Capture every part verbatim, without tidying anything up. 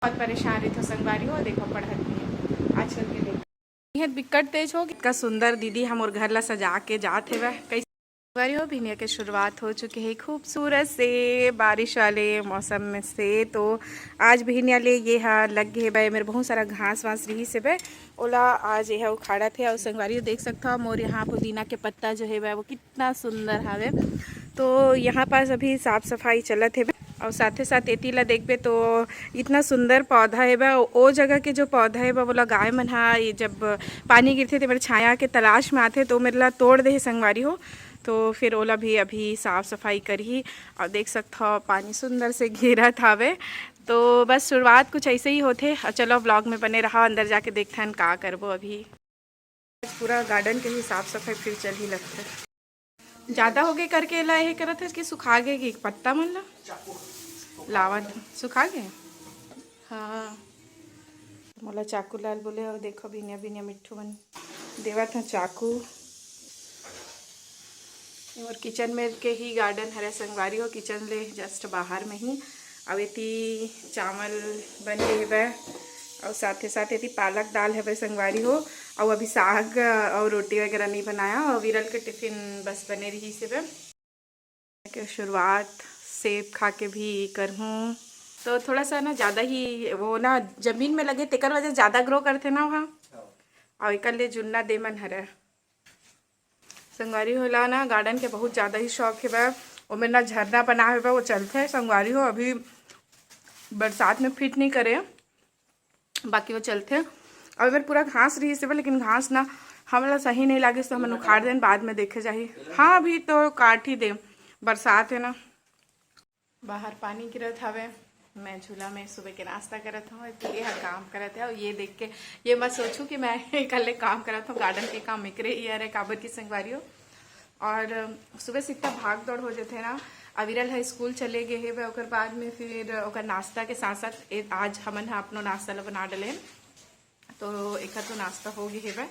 बहुत परेशान रहिथे संगवारी हो, देखो पढ़त नहीं है आजकल के, देखो। ये बिकट तेज हो, कितना सुंदर दीदी ह मोर घर ला सजा के जात हेवय। कैसे संगवारी हो, भिनिया के शुरुआत हो चुके हे खूबसूरत से बारिश वाले मौसम में से। तो आज भिनिया ले ये हा लग गे हेवय, मेर बहुत सारा घास वास रहिस हेवय, ओला आज ये हा उखाड़त हे। और संगवारी हो, देख सकत हो मोर यहाँ पुदीना के पत्ता जो हेवय वो कितना सुंदर हावे। तो यहाँ पास अभी साफ सफाई चलत हेवय। और साथे साथ एती ला देखबे तो इतना सुंदर पौधा हेवय, ओ जगह के जो पौधा हेवय, वोला गाय मन ह ये जब पानी गिरथे, ते मेर छाया के तलाश में आथे, तो मेर ला तोड़ दे हे संगवारी हो। तो फिर ओला भी अभी साफ सफाई करही। और देख सकत हो, पानी सुंदर से गिरत हावे। तो बस शुरुआत कुछ ऐसे ही होथे। और चलो, vlog में बने रहा, अंदर जाके देखथन का करबो अभी। पूरा garden के ही साफ सफाई फिर चलही लगथे। ज्यादा हो गे करके एला ये करत हस कि सुखा गे कि पत्ता मन ला? लावत सुखा गे। हाँ, मोला चाकू लाल बोले। और देखो, भिनिया भिनिया मिट्ठू मन देवत ह चाकू। और kitchen में के ही garden हरे संगवारी हो, kitchen ले just बाहर में ही। अउ एती चावल बन गे हेवय, अउ साथे साथ एती पालक दाल हेवय संगवारी हो, अउ अभी साग अउ रोटी वगैरह नहीं बनाया, अउ विरल के tiffin बस बने रहिस हेवय। के शुरुआत सेब खा के भी करहूँ। तो थोड़ा सा ना ज़्यादा ही वो ना जमीन में लगे, तेकर वजह ज़्यादा grow करथे ना वहाँ। अउ एकर ले जुन्ना दे मन हरे। संगवारी हो ला ना garden के बहुत ज़्यादा ही शौक हेवय। ओमे ना झरना बना हेवय, वो चलथे संगवारी हो, अभी बरसात में fit नहीं करे, बाकी वो चलथे। अउ एमेर पूरा घास रहिस हेवय, लेकिन घास ना हमला सही नहीं लागिस, तो हमन उखाड़ देन, बाद में देखे जाही। हाँ, अभी तो काट ही दे, बरसात है ना। बाहर पानी गिरत हवे, मैं झूला में सुबह के नाश्ता करत हूँ, तो ये ह काम करत है। और ये देख के ये मत सोचू कि मैं इकल्ले काम करत हूँ, garden के काम एकरे ही हरे, काबर की संगवारी हो। और सुबह से इतना भाग दौड़ हो जाथे ना। अविरल ह स्कूल चले गए हेवय, ओकर बाद में फिर ओकर नाश्ता के साथ साथ ए-, आज हमन ह अपनो नाश्ता ल बना डलेन, तो एकर तो नाश्ता हो गए हेवय।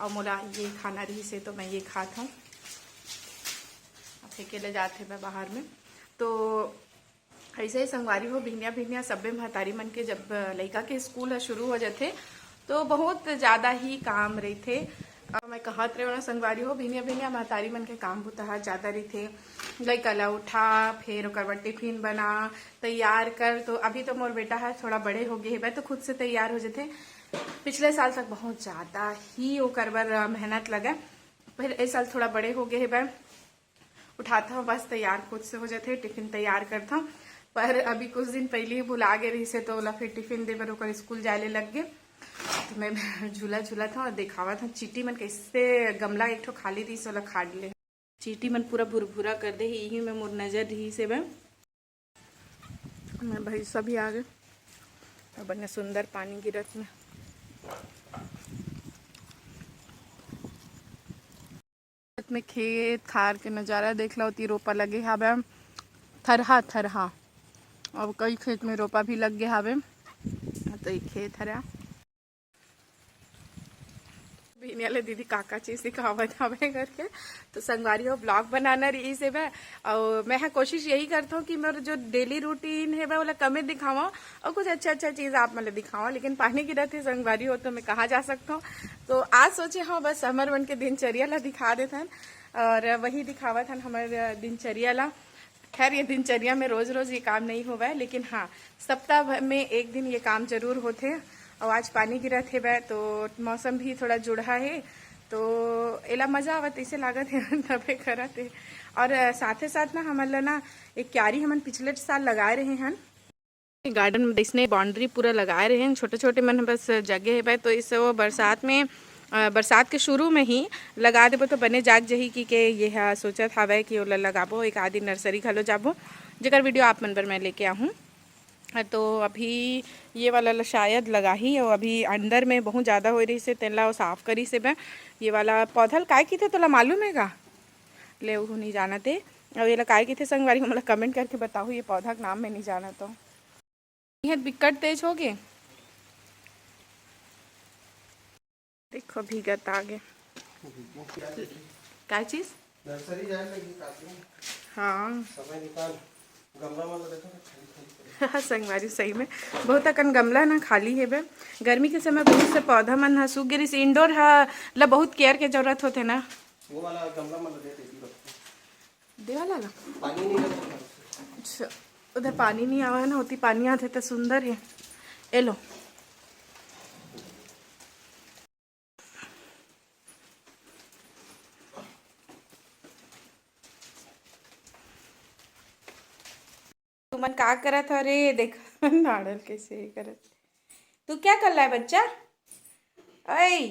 और मोला ये खाना रही से तो मैं ये खात हूँ, फेंके ले जात हेवय बाहर में। तो ऐसे ही संगवारी हो, भिनिया भिनिया सब्बे महतारी मन के जब लइका के स्कूल ह शुरू हो जाथे, तो बहुत ज़्यादा ही काम रहिथे। अ, मैं कहत रहे ना संगवारी हो, भिनिया भिनिया महतारी मन के काम बुता ह ज़्यादा रहिथे। लइका ला उठा, फिर ओकर बर टिफिन बना, तैयार कर। तो अभी तो मोर बेटा ह थोड़ा बड़े हो गए हेवय, तो खुद से तैयार हो जाथे। पिछले साल तक बहुत ज़्यादा ही ओकर बर, अ, मेहनत लगे, फिर ए साल थोड़ा बड़े हो गए हेवय। उठात हव, बस तैयार खुद से हो जाथे, टिफिन तैयार करत हव। पर अभी कुछ दिन पहले ही भुला गे रहिस हे, तो ओला फिर टिफिन दे बर ओकर स्कूल जाए ले लग गे। तो मैं झूला झूलत हव, देखावत हव चींटी मन कैसे गमला एक ठो खाली रहिस, ओला खाड़ ले। चींटी मन पूरा भुरभुरा कर दे ही, इही में मोर नजर रहिस हे बे। मैं भैंसा भी आ गए और बढ़िया सुंदर पानी गिरत में। खेत में खेत खार के नजारा देख लो, ओती रोपा लगे हावे, थरहा थरहा। अब कई खेत में रोपा भी लग गए हावे, तो ये खेत हरा। बिनिया ले दीदी का का चीज सिखावत हवे करके, तो संगवारी हो, vlog बनाना रहिस हे बे। और मैं हा कोशिश यही करत हूँ कि मोर जो daily routine हे बे, ओला कमे दिखावा और कुछ अच्छा अच्छा चीज आप मन ल दिखावा, लेकिन पानी गिरत हे संगवारी हो, तो मैं कहाँ जा सकत हूँ। तो आज सोचे हव बस हमर मन के दिनचर्या ला दिखा देथन और वही दिखावत हन हमर दिनचर्या ला। खैर, ये दिनचर्या में रोज रोज ये काम नहीं होवय, लेकिन हाँ, सप्ताह भर में एक दिन ये काम जरूर होथे। और आज पानी गिरत हे बे, तो मौसम भी थोड़ा जुड़हा हे, तो एला मजा आवत, इसे लागत हे तबे करत हे। और, अ, साथे साथ ना हमन ला ना एक क्यारी हमन पिछले साल लगाए रहे हन। गार्डन में जैसने बाउंड्री पूरा लगाए रहे हैं, छोटे छोटे मन बस जगह हे बे, तो इस वो बरसात में, अ, बरसात के शुरू में ही लगा देबो तो बने जाग जही कि के ये हा सोचत हावय कि ओला लगाबो, एक आदि नर्सरी घलो जाबो, जेकर वीडियो आप मन बर मैं लेके आहूँ। अ, तो अभी ये वाला ला शायद लगाही, और अभी अंदर में बहुत ज़्यादा होए रहिस हे, तेन ला वो साफ करिस हे बे। ये वाला पौधा ल काय किथे, तोला मालूम हे का? ले, उहू नहीं जानत हे। अब ये ला काय किथे संगवारी, मोला कमेंट करके बताहू, ये पौधा के नाम मैं नहीं जानत हूँ। ये बिकट तेज हो गे। देखो, भीगत आ गे। काय चीज? नर्सरी जाए लगी काकी। हाँ। समय निकाल। संगवारी, सही में बहुत अकन गमला ना खाली हेबे। गर्मी के समय बहुत से पौधा मन ह सूख गिरिस। इंडोर ह ला बहुत केयर के जरूरत होथे ना। वो वाला गमला मन ला दे देती रखो। दे वाला ला? पानी नहीं लगता। अच्छा, उधर पानी नहीं आवा है ना, होती पानी आते तो सुंदर है। ए लो। तुमन का करत हो रे? देख, नाड़ल कैसे करत। तू क्या कर रहा है बच्चा? ऐ,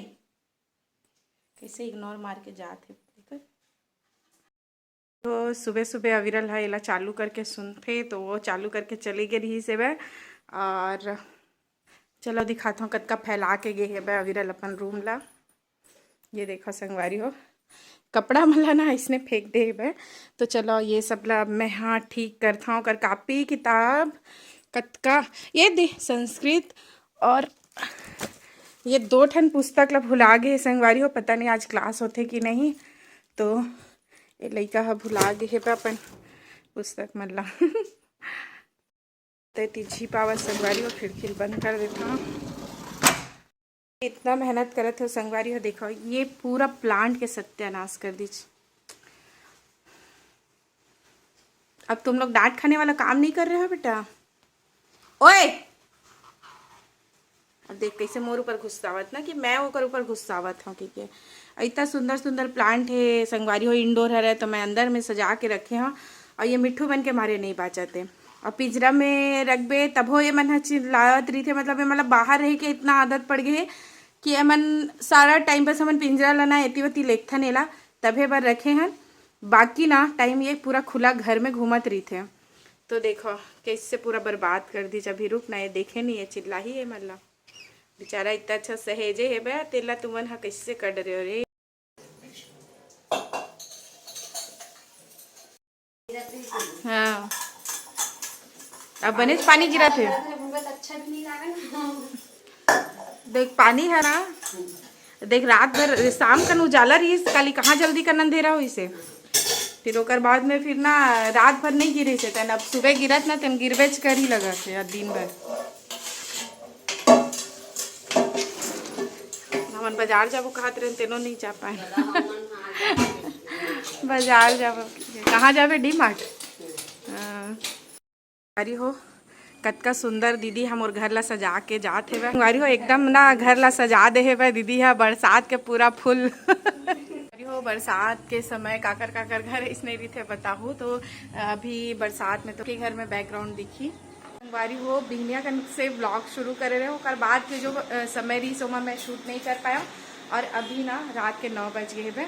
कैसे इग्नोर मार के जात है, देखो। तो सुबह सुबह अविरल ह एला चालू करके सुनथे, तो वो चालू करके चली गई रही से। और चलो दिखाता हूँ कतका फैला के गे हेबे अविरल अपन रूम ला। ये देखो संगवारी हो, कपड़ा मन ला ना इसने फेंक दे हेबे। तो चलो ये सब ला अब मैं, हाँ, ठीक करता हूँ। कर कॉपी किताब कतका, ये दे संस्कृत और ये दो ठन पुस्तक ला भुला गे संगवारी हो। पता नहीं आज क्लास होथे कि नहीं। तो ये लइका ह भुला गे हेबे अपन पुस्तक मन ला। ते तिझी पावत संगवारी हो, खिड़की ल बंद कर देता हूँ। इतना मेहनत करत हो संगवारी हो, देखो ये पूरा प्लांट के सत्यानाश कर दीच। अब तुम लोग डांट खाने वाला काम नहीं कर रहे हो बेटा। ओए, अब देख कैसे मोर ऊपर गुस्सावत ना कि मैं ओकर ऊपर गुस्सावत हूँ, ठीक है। इतना सुंदर सुंदर प्लांट है संगवारी हो, इंडोर हरे तो मैं अंदर में सजा के रखे हूँ। और ये मिट्ठू बन के मारे नहीं बाचत है। और पिंजरा में रखबे तभो ये मन ह चिल्लावत रहिथे, मतलब ये मतलब बाहर रह के इतना आदत पड़ गई है कि एमन सारा टाइम बस हमन पिंजरा ला ना एती वती लेगथन एला, तभे बर रखे हन। बाकी ना टाइम ये पूरा खुला घर में घूमत रहिथे। तो देखो कैसे पूरा बर्बाद कर दीच। अभी रुक ना, ये देखे नहीं, ये चिल्लाही ये मन ला। बेचारा इतना अच्छा सहेजे हेबे, तेला तुमन ह कैसे कर डरे हो रे। हाँ, अब बनेच पानी गिरत हे। अच्छा भी नहीं लगा ना। देख पानी है ना, देख रात भर शाम कन उजाला रहिस, काली कहाँ जल्दी कन अंधेरा होइस हे। फिर ओकर बाद में फिर ना रात भर नहीं गिरिस हे, तेन अब सुबह गिरत ना, तेन गिरबेच करी लगत हे दिन भर। हमन बाजार जाबो कहत रहेन, तेनो नहीं जा पाए। बाजार जाबो, कहाँ जाबे? D mart. हाँ। संगवारी हो, कतका सुंदर दीदी ह मोर घर ला सजा के जात हेवय। संगवारी हो, एकदम ना घर ला सजा दे हेवय दीदी ह, बरसात के पूरा फुल। संगवारी हो, बरसात के समय काकर काकर घर इसने रहिथे बताहू तो। अभी बरसात में तो के घर में बैकग्राउंड दिखी। संगवारी हो, बिहनिया कन से व्लॉग शुरू करे रहे, ओकर बाद के जो अ, समय रहिस ओमा मैं शूट नहीं कर पाया। और अभी ना रात के नौ बज गए हेबे।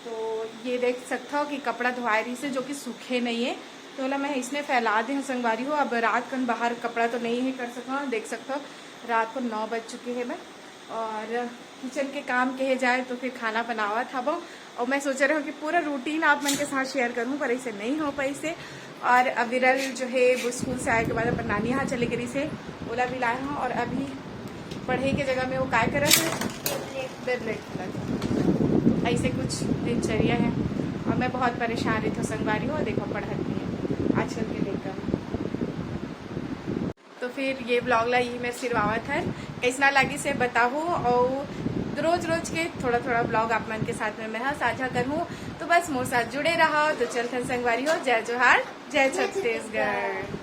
तो ये देख सकता हो कि कपड़ा धोआए रहिस हे, जो कि सूखे नहीं है, तो ओला मैं इसने फैला दे हूँ संगवारी हो। अब रात कन बाहर कपड़ा तो नहीं है कर सका, देख सकता हो रात को नौ बज चुके हैं मैं। और किचन के काम कहे जाए तो फिर खाना बनावत हबो, और मैं सोच रहे हूँ कि पूरा रूटीन आप मन के साथ शेयर करूँ, पर इसे नहीं हो पाइस हे। और अविरल जो है वो स्कूल से आए के बाद अपन नानी यहाँ चले गए से, ओला भी लाए हूँ। और अभी पढ़े के जगह में वो काय करत हे, टेबलेट खेलत। ऐसे कुछ दिनचर्या है। और मैं बहुत परेशान रही थी संगवारी हो, देखो पढ़त नहीं है आजकल के लइका। तो फिर ये ब्लॉग ला यही मैं सिरवावत हर, कैसना लागिस हे बताहू। और रोज रोज के थोड़ा थोड़ा ब्लॉग आप मन के साथ में मैं हा साझा करहूँ। तो बस मोर साथ जुड़े रहा। तो चलथन संगवारी हो, जय जोहार, जय छत्तीसगढ़।